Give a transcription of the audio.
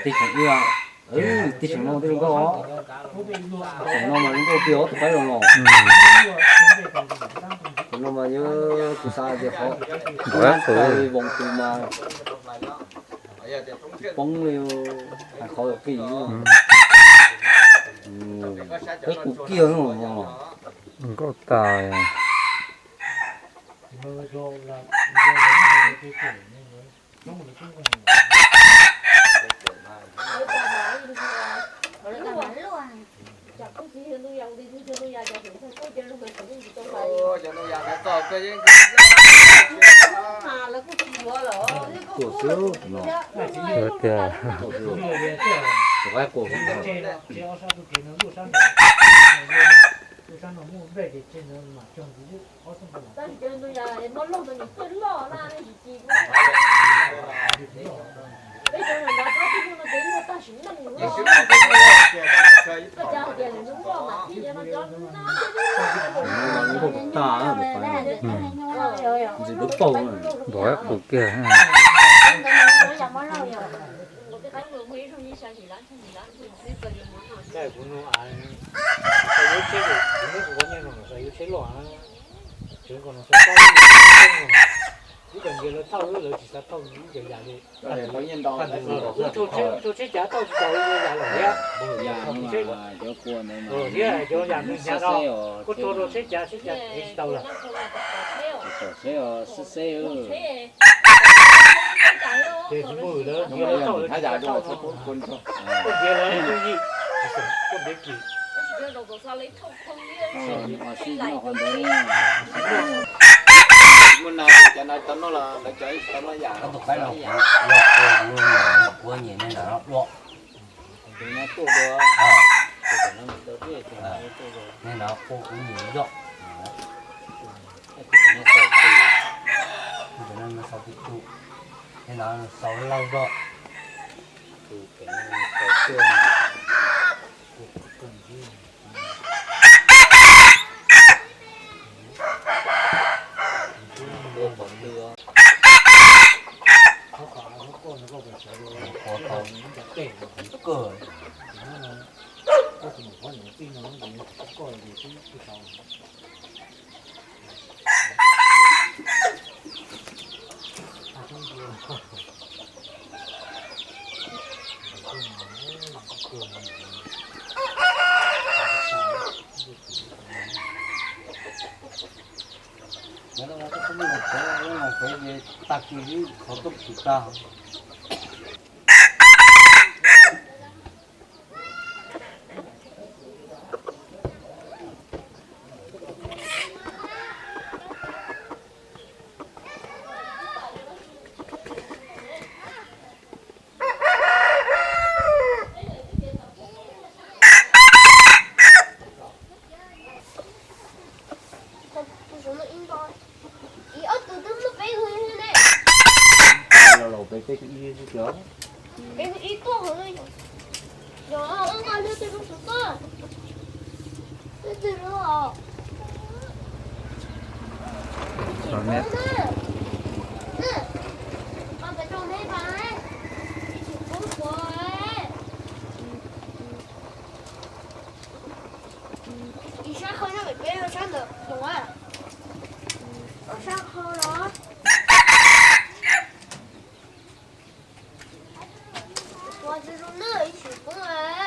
Tij tseem ib, tij tseem no tij zoo nkauj os. Tseem no mas zoo nkauj tiag os, tus qaib zoo no. Tseem no mas yog tus xav tias qhov ntawd voos tus mas tsis poob li, hais qhov qij. Peb qus kiag no. Nkauj tas. Tuaj xwb no. Tiag. Tus qaib qus. Ntxim lub paug. Npog qus kiag. Kuv nug, kuv nug kuv qhov nyiaj no, yuav tsheb loj, tsev ko no, ib co ntiav lawv thauj, lawv tsis xav thauj ib co yam li. Wb rau tsheb cav thauj tsis tau li yam lawm thiab. Thiab cov yam nws hnyav no, koj rau rau tsheb cav, tsheb cav ev tsis tau lawm. Ces tsis muaj lawv ntiav lawv thauj, lawv tsis xav thauj no, koj ntiav lawv twj ywm, koj ntiav kis. Muaj nas cov no cov no los lawv cov ib co no yam. Koj tus qaib no yam, kuv nyiam, kuv nyiam nej nram no dua. Tus no tuaj dua. Tus no tuaj dua. Nej nram no kuv nyiam zoj. Tus no xaus tus. Tus no xaus tus tus. Nej nram no xaus lawj zoj. Tus no xaus tuaj. Nyob no koj muab los pem, los pem ces tag kis xwb qhov koj tsis tag. Ib ob tug twb muab peb hu ne. Los los peb peb hu ib xwb kio. Peb hu ib tuaj hu. Yog ob nqa hlub twg hlub tsis tuaj. Twg twg hlub os. Tsis hlub na. Pab peb rau neb pab. Tsis hlub puas. Ib sab qhov no peb sab ntawm tus a. Ob sab qhov los. Ua tsis zoo na ib tsis poob.